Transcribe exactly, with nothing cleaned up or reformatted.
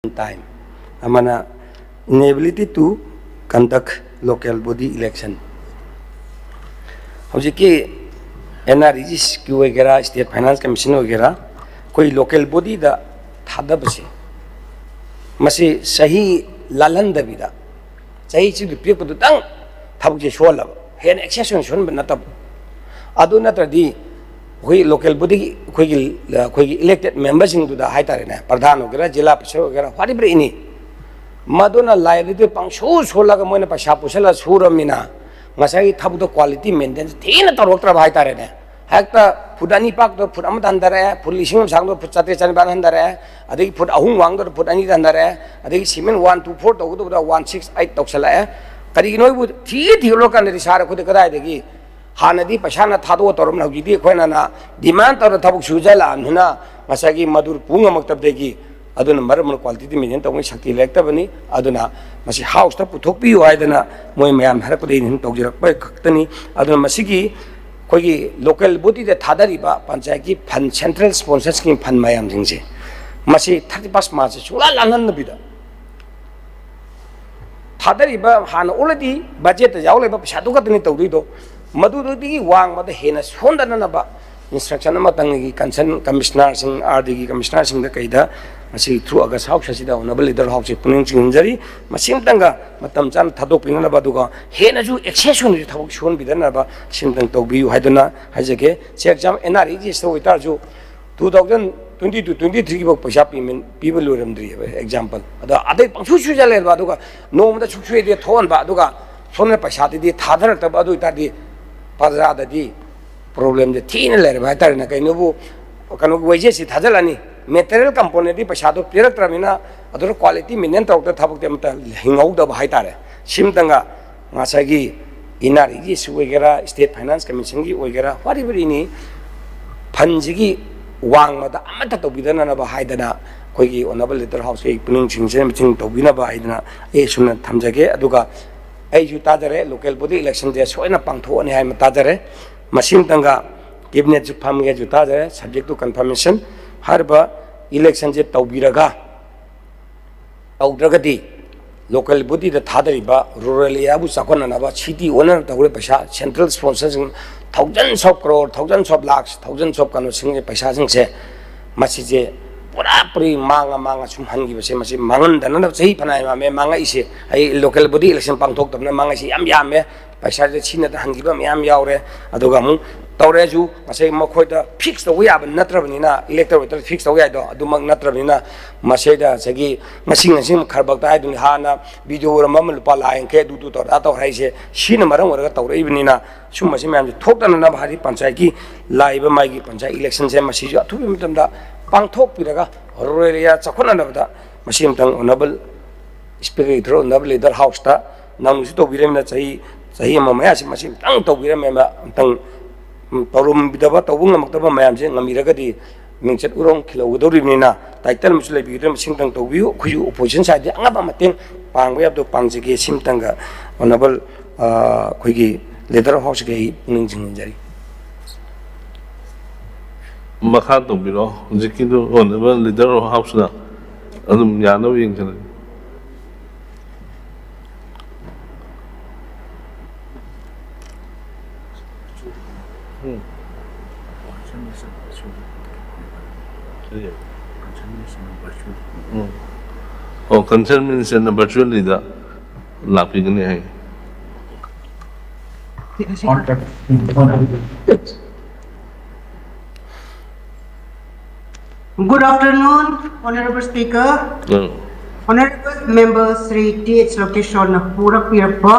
time, ꯑꯃꯅ inability to conduct local body election꯫ ꯍꯧꯖꯤꯛꯀꯤ and R ꯏꯖꯤꯁꯀꯤ ꯑꯣꯏꯒꯦꯔꯥ, ꯁ꯭ꯇꯦꯠ ꯐꯥꯏꯅꯥꯟꯁ ꯀꯃꯤꯁꯟ ꯑꯣꯏꯒꯦꯔꯥ, ꯑꯩꯈꯣꯏ ꯂꯣꯀꯦꯜ ꯕꯣꯗꯤꯗ ꯊꯥꯗꯕꯁꯦ, ꯃꯁꯤ ꯆꯍꯤ ꯂꯥꯜꯍꯟꯗꯕꯤꯗ, ꯆꯍꯤ ꯆꯨꯞꯄ ꯄꯤꯔꯛꯄꯗꯨꯇꯪ ꯊꯕꯛꯁꯦ ꯁꯨꯍꯜꯂꯕ, ꯍꯦꯟꯅ ꯑꯦꯛꯁꯦꯁ ꯑꯣꯏꯅ ꯁꯨꯍꯟꯕ ꯅꯠꯇꯕ꯫ ꯑꯗꯨ ꯅꯠꯇ꯭ꯔꯗꯤ ꯑꯩꯈꯣꯏ ꯂꯣꯀꯦꯜ ꯕꯣꯗꯤꯒꯤ ꯑꯩꯈꯣꯏꯒꯤ, ꯑꯩꯈꯣꯏꯒꯤ ꯏꯂꯦꯛꯇꯦꯠ ꯃꯦꯝꯕꯔꯁꯤꯡꯗꯨꯗ ꯍꯥꯏꯇꯥꯔꯦꯅꯦ, ꯄ꯭ꯔꯙꯥꯟ ꯑꯣꯏꯒꯦꯔꯥ, ꯖꯤꯂꯥ ꯄꯔꯤꯁꯗ ꯑꯣꯏꯒꯦꯔꯥ, whatever any, ꯃꯗꯨꯅ ꯂꯥꯏꯕ꯭ꯔꯦꯔꯤꯗꯨ ꯄꯪꯁꯨ ꯁꯨꯍꯜꯂꯒ ꯃꯣꯏꯅ ꯄꯩꯁꯥ ꯄꯨꯁꯜꯂꯒ ꯁꯨꯔꯕꯅꯤꯅ ꯉꯁꯥꯏꯒꯤ ꯊꯕꯛꯇꯣ ꯀ꯭ꯋꯥꯂꯤꯇꯤ ꯃꯦꯟꯇꯦꯟꯁ ꯊꯤꯅ ꯇꯧꯔꯛꯇ꯭ꯔꯕ ꯍꯥꯏꯇꯥꯔꯦꯅꯦ꯫ ꯍꯦꯛꯇ ꯐꯨꯠ ꯑꯅꯤ ꯄꯥꯛꯇꯣ ꯐꯨꯠ ꯑꯃꯗ ꯍꯟꯊꯔꯛꯑꯦ, ꯐꯨꯠ ꯂꯤꯁꯤꯡ ꯑꯃ ꯁꯥꯡꯗꯣ ꯐꯨꯠ ꯆꯥꯇ꯭ꯔꯦꯠ ꯆꯅꯤꯄꯥꯟ ꯍꯟꯊꯔꯛꯑꯦ, ꯑꯗꯒꯤ ꯐꯨꯠ ꯑꯍꯨꯝ ꯋꯥꯡꯗꯣ ꯐꯨꯠ ꯑꯅꯤꯗ ꯍꯟꯊꯔꯛꯑꯦ, ꯑꯗꯒꯤ ꯁꯤꯃꯦꯟ ꯋꯥꯟ ꯇꯨ ꯐꯣꯔ ꯇꯧꯒꯗꯕꯗ ꯋꯥꯟ ꯁꯤꯛꯁ ꯑꯩꯠ ꯇꯧꯁꯜꯂꯛꯑꯦ꯫ ꯀꯔꯤꯒꯤꯅꯣ ꯍꯥꯏꯕꯨ ꯊꯤ ꯊꯤꯒꯠꯂꯨꯔꯀꯥꯟꯗꯗꯤ ꯁꯥꯔ ꯑꯩꯈꯣꯏꯗ ꯀꯗꯥꯏꯗꯒꯤ ꯍꯥꯟꯅꯗꯤ ꯄꯩꯁꯥꯅ ꯊꯥꯗꯣꯛꯑ ꯇꯧꯔꯝꯅꯤ, ꯍꯧꯖꯤꯛꯇꯤ ꯑꯩꯈꯣꯏꯅ ꯗꯤꯃꯥꯟ ꯇꯧꯔ ꯊꯕꯛ ꯁꯨꯖꯜꯂꯛꯑꯕꯅꯤꯅ ꯉꯁꯥꯏꯒꯤ ꯃꯗꯨ ꯄꯨ ꯉꯝꯃꯛꯇꯕꯗꯒꯤ ꯑꯗꯨꯅ ꯃꯔꯝ ꯑꯣꯏꯅ ꯀ꯭ꯋꯥꯂꯤꯇꯤ ꯃꯦꯟꯇꯦꯟ ꯇꯧꯕꯒꯤ ꯁꯛꯇꯤ ꯂꯩꯔꯛꯇꯕꯅꯤ꯫ ꯑꯗꯨꯅ ꯃꯁꯤ ꯍꯥꯎꯁꯇ ꯄꯨꯊꯣꯛꯄꯤꯌꯨ ꯍꯥꯏꯗꯅ ꯃꯣꯏ ꯃꯌꯥꯝ ꯍꯥꯏꯔꯛꯄꯗꯒꯤ ꯑꯗꯨꯝ ꯇꯧꯖꯔꯛꯄ ꯈꯛꯇꯅꯤ꯫ ꯑꯗꯨꯅ ꯃꯁꯤꯒꯤ ꯑꯩꯈꯣꯏꯒꯤ ꯂꯣꯀꯦꯜ ꯕꯣꯗꯤꯗ ꯊꯥꯗꯔꯤꯕ ꯄꯟꯆꯥꯌꯠꯀꯤ ꯐꯟ, ꯁꯦꯟꯇ꯭ꯔꯦꯜ ꯁ꯭ꯄꯣꯟꯁꯔꯁꯀꯤ ꯐꯟ ꯃꯌꯥꯝꯁꯤꯡꯁꯦ, ꯃꯁꯤ ꯊꯥꯔꯇꯤ ꯐꯥꯔꯁ ꯃꯥꯔꯆꯁꯦ ꯁꯨꯡꯂꯥꯟ ꯂꯥꯟꯍꯟꯗꯕꯤꯗ, ꯊꯥꯗꯔꯤꯕ ꯍꯥꯟꯅ already ꯕꯖꯦꯠꯇ ꯌꯥꯎ ꯂꯩꯕ ꯄꯩꯁꯥꯗꯨ ꯈꯛꯇꯅꯤ ꯇꯧꯗꯣꯏꯗꯣ꯫ ꯃꯗꯨꯗꯒꯤ ꯋꯥꯡꯃꯗ ꯍꯦꯟꯅ ꯁꯣꯟꯗꯅꯅꯕ ꯏꯟꯁꯇ꯭ꯔꯛꯁꯟ ꯑꯃꯇꯪꯒꯤ ꯀꯟꯁꯔꯟ ꯀꯃꯤꯁꯅꯔꯁꯤꯡ, ꯑꯥꯔ ꯗꯤꯒꯤ ꯀꯃꯤꯁꯅꯔꯁꯤꯡꯗ ꯀꯩꯗ ꯉꯁꯤ through August House ꯑꯁꯤꯗ ꯑꯣꯅꯔꯦꯕꯜ ꯂꯤꯗꯔ ꯍꯥꯎꯁꯁꯦ ꯄꯨꯛꯅꯤꯡ ꯆꯤꯡꯁꯤꯟꯖꯔꯤ꯫ ꯃꯁꯤꯃꯇꯪꯒ ꯃꯇꯝ ꯆꯥꯅ ꯊꯥꯗꯣꯛꯄꯤꯅꯅꯕ, ꯑꯗꯨꯒ ꯍꯦꯟꯅꯁꯨ ꯑꯦꯛꯁꯦꯁ ꯑꯣꯏꯅꯁꯨ ꯊꯕꯛ ꯁꯨꯍꯟꯕꯤꯗꯅꯕ ꯁꯤꯃꯇꯪ ꯇꯧꯕꯤꯌꯨ ꯍꯥꯏꯗꯨꯅ ꯍꯥꯏꯖꯒꯦ꯫ ꯆꯦ exam N R E G ꯑꯦꯁꯇ ꯑꯣꯏꯇꯥꯔꯁꯨ two thousand twenty two twenty three ꯐꯥꯎ ꯄꯩꯁꯥ ꯄꯦꯃꯦꯟ ꯄꯤꯕ ꯂꯣꯏꯔꯝꯗ꯭ꯔꯤꯑꯕ, ꯑꯦꯛꯖꯥꯝꯄꯜ꯫ ꯑꯗꯣ ꯑꯗꯩ ꯄꯪꯁꯨ ꯁꯨꯖꯜꯂꯦꯕ, ꯑꯗꯨꯒ ꯅꯣꯡꯃꯗ ꯁꯨꯛꯁꯨ ꯍꯦꯛꯇ ꯊꯣꯛꯍꯟꯕ, ꯑꯗꯨꯒ ꯁꯣꯝꯗ ꯄꯩꯁꯥꯗꯨꯗꯤ ꯊꯥꯗꯔꯛꯇꯕ, ꯑꯗꯨ ꯑꯣꯏꯇꯥꯔꯗꯤ ꯄ꯭ꯔꯖꯥꯗꯗꯤ ꯄ꯭ꯔꯣꯕ꯭ꯂꯦꯝꯁꯦ ꯊꯤꯅ ꯂꯩꯔꯕ ꯍꯥꯏꯇꯥꯔꯦꯅꯦ꯫ ꯀꯩꯅꯣꯕꯨ, ꯀꯩꯅꯣꯒꯤ ꯋꯦꯖꯦꯁꯁꯤ ꯊꯥꯖꯤꯜꯂꯅꯤ, ꯃꯦꯇꯔꯤꯌꯦꯜ ꯀꯝꯄꯣꯅꯦꯟꯗꯤ ꯄꯩꯁꯥꯗꯣ ꯄꯤꯔꯛꯇ꯭ꯔꯕꯅꯤꯅ, ꯑꯗꯨꯅ ꯀ꯭ꯋꯥꯂꯤꯇꯤ ꯃꯦꯟꯇꯦꯟ ꯇꯧꯔꯛꯇ ꯊꯕꯛꯇꯤ ꯑꯃꯠꯇ ꯍꯤꯡꯍꯧꯗꯕ ꯍꯥꯏꯇꯥꯔꯦ꯫ ꯁꯤꯃꯇꯪꯒ ꯉꯁꯥꯏꯒꯤ ꯏꯟ ꯑꯥꯔ ꯏ ꯖꯤ ꯑꯦꯁ ꯑꯣꯏꯒꯦꯔꯥ, ꯁ꯭ꯇꯦꯠ ꯐꯥꯏꯅꯥꯟꯁ ꯀꯃꯤꯁꯟꯒꯤ ꯑꯣꯏꯒꯦꯔꯥ, whatever any, ꯐꯟꯁꯤꯒꯤ ꯋꯥꯡꯃꯗ ꯑꯃꯠꯇ ꯇꯧꯕꯤꯗꯅꯅꯕ ꯍꯥꯏꯗꯅ ꯑꯩꯈꯣꯏꯒꯤ ꯑꯣꯅꯔꯦꯕꯜ ꯂꯤꯗꯔ ꯍꯥꯎꯁꯀꯤ ꯄꯨꯛꯅꯤꯡ ꯆꯤꯡꯁꯤꯟ ꯃꯇꯦꯡ ꯇꯧꯕꯤꯅꯕ ꯍꯥꯏꯗꯅ ꯑꯩ ꯑꯁꯨꯝꯅ ꯊꯝꯖꯒꯦ꯫ ꯑꯗꯨꯒ ꯑꯩꯁꯨ ꯇꯥꯖꯔꯦ, ꯂꯣꯀꯦꯜ ꯕꯣꯗꯤ ꯏꯂꯦꯛꯁꯟꯁꯦ ꯁꯣꯏꯅ ꯄꯥꯡꯊꯣꯛꯑꯅꯤ ꯍꯥꯏꯕ ꯇꯥꯖꯔꯦ꯫ ꯃꯁꯤꯃꯇꯪꯒ ꯀꯦꯕꯤꯅꯦꯠꯁꯨ ꯐꯝꯒꯦꯁꯨ ꯇꯥꯖꯔꯦ, subject to confirmation꯫ ꯍꯥꯏꯔꯤꯕ ꯏꯂꯦꯛꯁꯟꯁꯦ ꯇꯧꯕꯤꯔꯒ ꯇꯧꯗ꯭ꯔꯒꯗꯤ local body ꯗ ꯊꯥꯗꯔꯤꯕ rural area ꯕꯨ ꯆꯥꯎꯈꯠꯅꯅꯕ city ꯑꯣꯟꯅꯅꯕ ꯇꯧꯔꯦ ꯄꯩꯁꯥ central sponsor ꯁꯤꯡ thousands of crore, thousands of lakhs, thousands of ꯀꯩꯅꯣꯁꯤꯡꯁꯦ ꯄꯩꯁꯥꯁꯤꯡꯁꯦ ꯃꯁꯤꯁꯦ ꯄꯨꯔꯥ ꯄꯨꯔꯤ ꯃꯥꯡꯉ ꯃꯥꯡꯉ ꯁꯨꯝ ꯍꯟꯈꯤꯕꯁꯦ ꯃꯁꯤ ꯃꯥꯡꯍꯟꯗꯅꯕ ꯆꯍꯤ ꯐꯅꯌꯥꯝ ꯌꯥꯝꯃꯦ ꯃꯥꯡꯉꯛꯏꯁꯦ꯫ ꯑꯩ local body election ꯄꯥꯡꯊꯣꯛꯇꯕꯅ ꯃꯥꯡꯉꯛꯏꯁꯦ ꯌꯥꯝ ꯌꯥꯝꯃꯦ꯫ ꯄꯩꯁꯥꯁꯦ ꯁꯤꯅꯗ ꯍꯟꯈꯤꯕ ꯃꯌꯥꯝ ꯌꯥꯎꯔꯦ꯫ ꯑꯗꯨꯒ ꯑꯃꯨꯛ ꯇꯧꯔꯦꯁꯨ ꯉꯁꯥꯏ ꯃꯈꯣꯏꯗ fix ꯇꯧꯕ ꯌꯥꯕ ꯅꯠꯇ꯭ꯔꯕꯅꯤꯅ, elected ꯑꯣꯏꯇꯥꯔꯗꯤ fix ꯇꯧꯕ ꯌꯥꯏꯗꯣ ꯑꯗꯨꯃꯛ ꯅꯠꯇ꯭ꯔꯕꯅꯤꯅ ꯃꯁꯤꯗ ꯉꯁꯥꯏꯒꯤ ꯉꯁꯤ ꯉꯁꯤ ꯈꯔꯕꯛꯇ ꯍꯥꯏꯗꯨꯅꯤ ꯍꯥꯟꯅ video ꯑꯣꯏꯔꯝꯕ ꯑꯃ ꯂꯨꯄꯥ ꯂꯥꯈ ꯌꯥꯡꯈꯩ ꯑꯗꯨ ꯇꯧꯔ ꯇꯧꯔꯦ ꯍꯥꯏꯁꯦ ꯁꯤꯅ ꯃꯔꯝ ꯑꯣꯏꯔꯒ ꯇꯧꯔꯛꯏꯕꯅꯤꯅ ꯁꯨꯝꯕꯁꯤ ꯃꯌꯥꯝꯁꯦ ꯊꯣꯛꯇꯅꯅꯕ ꯍꯥꯏꯗꯤ ꯄꯟꯆꯥꯌꯠꯀꯤ ꯂꯥꯛꯏꯕ ꯃꯥꯒꯤ ꯄꯟꯆꯥꯌꯠ election ꯁꯦ ꯃꯁꯤꯁꯨ ꯑꯊꯨꯕ ꯃꯇꯝꯗ ꯄꯥꯡꯊꯣꯛꯄꯤꯔꯒ rural area ꯆꯥꯎꯈꯠꯅꯅꯕꯗ ꯃꯁꯤ ꯑꯃꯇꯪ honourable speaker, honourable leader house ꯇ ꯅꯪꯅꯁꯨ ꯇꯧꯕꯤꯔꯃꯤꯅ ꯆꯍꯤ ꯆꯍꯤ ꯑꯃ ꯃꯌꯥꯁꯤ ꯃꯁꯤ ꯑꯃꯇꯪ ꯇꯧꯕꯤꯔꯝꯃꯦꯕ ꯑꯃꯇꯪ ꯎꯝ, ꯇꯧꯔꯝꯗꯕ ꯇꯧꯕ ꯉꯝꯃꯛꯇꯕ ꯃꯌꯥꯝꯁꯦ ꯉꯝꯕꯤꯔꯒꯗꯤ ꯃꯤꯡꯆꯠ ꯎꯔꯣꯡ ꯈꯤꯜꯍꯧꯒꯗꯧꯔꯤꯕꯅꯤꯅ title ꯑꯃꯁꯨ ꯂꯩꯕꯤꯒꯗꯧꯔꯤ ꯃꯁꯤꯡꯗꯪ ꯇꯧꯕꯤꯌꯨ꯫ ꯑꯩꯈꯣꯏꯁꯨ opposition side ꯗꯤ ꯑꯉꯝꯕ ꯃꯇꯦꯡ ꯄꯥꯡꯕ ꯌꯥꯕꯗꯣ ꯄꯥꯡꯖꯒꯦ ꯁꯤꯃꯇꯪꯒ honourable ꯑꯩꯈꯣꯏꯒꯤ leader house ꯀꯤ ꯑꯩ ꯄꯨꯛꯅꯤꯡ ꯆꯤꯡꯁꯤꯟꯖꯔꯤ꯫ ꯃꯈꯥ ꯇꯧꯕꯤꯔꯣ ꯍꯧꯖꯤꯛꯀꯤꯗꯨ honourable leader house ꯅ ꯑꯗꯨꯝ ꯌꯥꯅꯕ ꯌꯦꯡꯖꯔꯒꯦ꯫ ꯎꯝ꯫ ꯎꯝ꯫ ꯑꯣ concerned minister ꯅ virtually ꯗ ꯂꯥꯛꯄꯤꯒꯅꯤ ꯍꯥꯏ꯫ Good afternoon, Honorable Speaker, ꯎꯝ꯫ Honorable Member Shri T H ꯂꯣꯀꯦꯁꯣꯔꯅ ꯄꯨꯔꯛꯄꯤꯔꯛꯄ